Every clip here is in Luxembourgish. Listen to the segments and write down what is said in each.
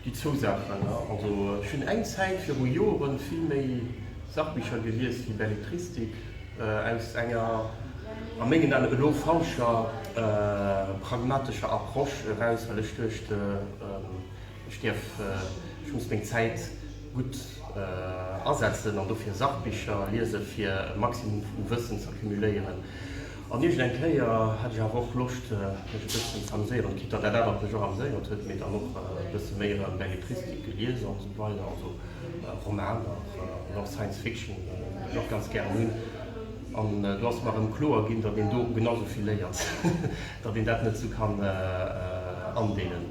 Déi zwou Saachen. Also ech hunn eng Zäit viru Joren vill méi Sachbicher gelies wéi Belletristik, aus enger, a mengen Aen elo falscher, pragmatescher Approche eraus, well ech duecht, ech däerf, ech muss meng Zäit gutt asetzen an dofir Sachbicher liese fir e Maximum u Wëssen z'accumuléieren. An iergend eng Kéier hat ech awer och Loscht, mech e bëssen ze ameséieren, quitte datt dat anert mech och ameséiert huet, mee dann och e bësse méi erëm Belletristik gelies an esou weider, also Romaner an och Science Fiction hunn ech och ganz gären hunn. An do ass mer erëm kloer ginn, datt een do genau sou vill léiert, datt een dat net sou kann andeelen.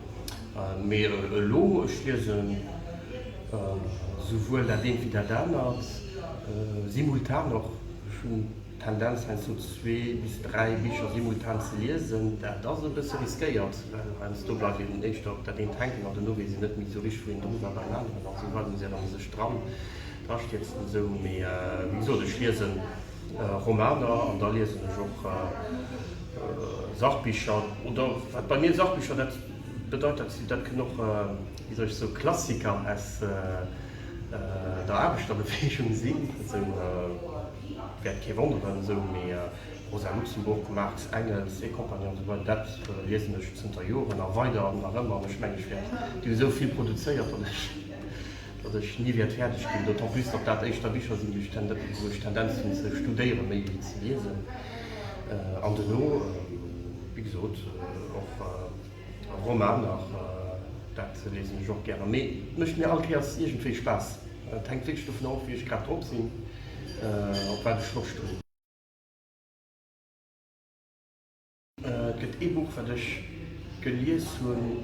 Mee elo, ech liesen souwuel dat eent wéi dat anert, simultan och. Ech hunn d'Tendenz heiansdo zwee bis dräi Bicher simultan ze liesen. Dat ass e bësse riskéiert, well heiansdo bleift een éischter op dat eent hänken an dono weess een net méi esou richteg wou een dru war beim aneren an esou weider, muss een erëm sech dran drastierzen esou. Mee wéi gesot, ech liese Romaner an da liesen ech och Sachbicher oder wat bei mir Sachbicher dat bedeit, dat dat kënnen och, wéi soll ech soen, Klassiker aus der Aarbechterbeweegung sinn, esou wäert kee wonneren, esou, mee Rosa Luxemburg, Marx, Engels et compagnie an esou weider, dat liesen ech zënter Joren a weider nach ëmmer an ech mengen ech wäert, déi hu esou vill produzéiert, datt ech, datt ech ni wäert fäerdeg ginn, d'autant plus datt dat éischter Bicher sinn, déi ech, wou ech Tendenz hunn ze studéieren méi wéi ze liesen an dono, wéi gesot, och. Romaner, dat liesen ech och gären, mee et mécht mir all Kéiers iergendwéi Spaass. Et hänkt wierklech dovun of, wéi ech grad drop sinn, op wat ech Loscht hunn. Et gëtt ee Buch, wat ech gelies hunn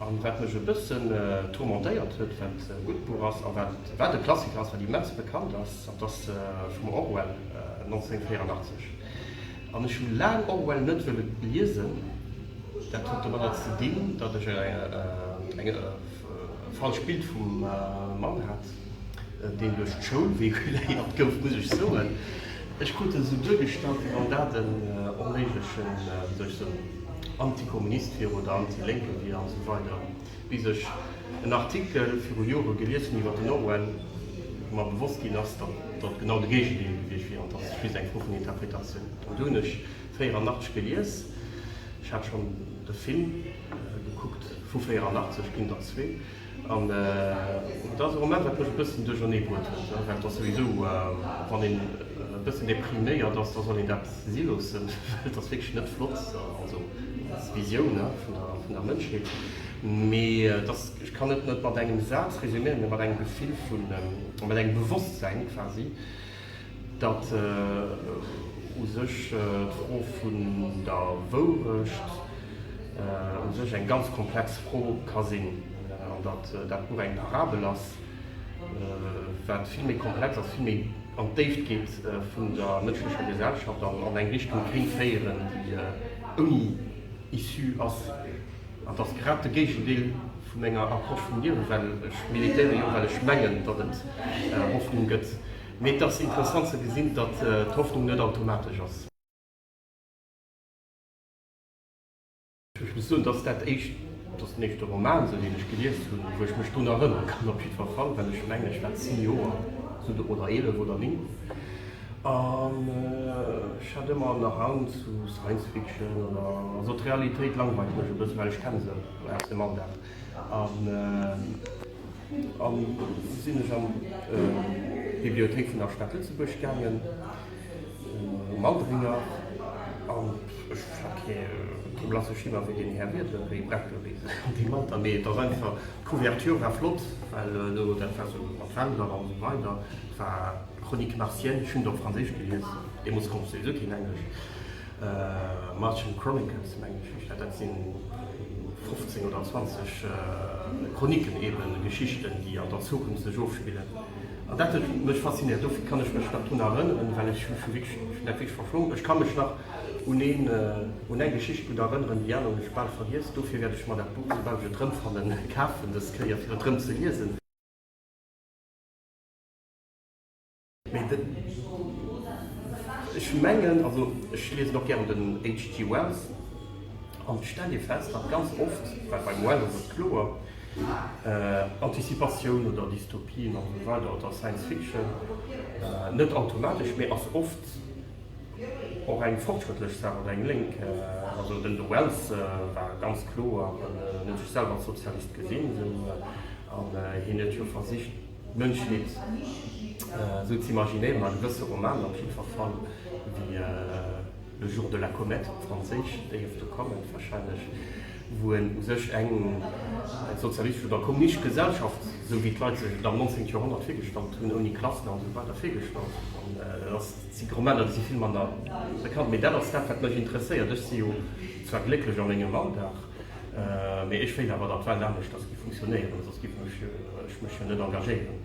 an wat mech e bëssen tourmentéiert huet, wat e gutt Buch ass a wat wat e Klassiker ass, wat immens bekannt ass, an 't ass vum Orwell 1984. An ech hu laang Orwell net wëlle liesen. Dat huet domadder ze dinn, datt ech e falscht Bild vum Mann hat, deen duerch d'Schoul véhiculéiert gouf, muss ech soen. Ech krut en esou duergestallt, wéi wann dat en onméiglechen, wéi soll ech soen, Antikommunist wier oder Antilénke wier an esou weider. Bis ech en Artikel viru Jore gelies hunn iwwer den Orwell, wou mer bewosst ginn ass, datt dat genau de Géigendeel gewiescht wier an datt ass just eng Fro vun Interpretatioun. An du hunn ech 84 gelies, ech hat schonn de Film gekuckt vu 84, ginn der zwee, an dat ass e Roman, wat mech e bëssen duerchernee bruet huet, well et ass souwisou, wann een e bëssen depriméiert ass, da soll een dat si loossen, well et ass wierklech net flott, also als Visioun vun der Mënschheet. Mee et ass, ech kann et net mat engem Saz resuméieren, mee mat engem Gefill vun, mat engem Bewosstsäin quasi, datt u sech d'Fro vun der Wourecht u sech eng ganz komplex Fro ka sinn an datt dat Buch eng Parabel ass, wat vill méi komplex ass, vill méi an d'Déift geet vun der mënschlecher Gesellschaft an an eng Richtung kéint féieren, déi ouni Issue ass. An 't ass grad de Géigendeel vu menger Approche vum Liewen, well ech militéiere jo, well ech mengen, datt et Hoffnung gëtt. Mee et ass interessant ze gesinn, datt d'Hoffnung net automatesch ass. Ech muss soen, datt dat éischt, dat ass den éischte Roman, esou deen ech gelies hunn, wou ech mech drun erënnere kann op jiddwer Fall, well ech mengen, ech war 10 Joer, esou, oder 11 oder 9. An ech hat ëmmer en Hang zu Science Fiction oder, also d'Realitéit langweilt mech e bëssen, well ech kenne se aus dem Alldag. An an du sinn ech an d'Bibliothéik vun der Stad Lëtzebuerg gaangen, um Aldringer, an ech hat kee kee blasse Schimmer wéi deen Här wier, de Ray Bradbury an deem Alter, mee et ass einfach, d'Couverture war flott, well do dat war sou mat Wälder an esou weider, et war. Chroniques martiennes, ech hunn et op Franséisch gelies, deemools konnt ech souwisou keen Englesch, Martian Chronicles mengen ech heescht dat, dat si 15 oder 20 Chroniquen eben, Geschichten, déi an der Zukunft sech ofspillen. An dat huet mech faszinéiert, dofir kann ech mech nach drun erënneren, well ech hu wierklech, ech hunn dat wierklech verschlongen. Ech ka mech nach un een, un eng Geschicht gutt erënneren, déi aner hunn ech bal vergiess. Dofir wäert ech mer dat Buch, soubal ech et erëmfannen, kafen dës Kéier, fir et erëm ze liesen. Mee den, ech mengen, also ech liesen och gären den HG. Wells an ech stelle fest, datt ganz oft, well beim Wells ass et kloer. Anticipatioun oder Dystopien an esou weider oder Science Fiction net automatesch, mee ass oft och eng fortschrëttlech Saach oder eng lénk. Also den de Wells war ganz kloer, en huet sech selwer als Sozialist gesinn esou an hien huet jo versicht d'Mënschheet esou z'imaginéieren a gewësse Romaner op jiddwer Fall wéi Le jour de la comète, op Franséisch, Day of the Comet warscheinlech, wou en u sech eng sozialistesch oder kommunistesch Gesellschaft, esou wéi d'Leit sech et am 19. Joerhonnert virgestallt hunn, ouni Klassen an esou weider, virgestallt huet. An dat ass, si Romaner, déi si vill manner bekannt, mee dat ass dat, wat mech interesséiert. Ech si jo zwar glécklech a mengem Alldag, mee ech wéilt awer, datt d'Welt aneschters géif funktionéieren, soss géif ech mech jo net engagéieren.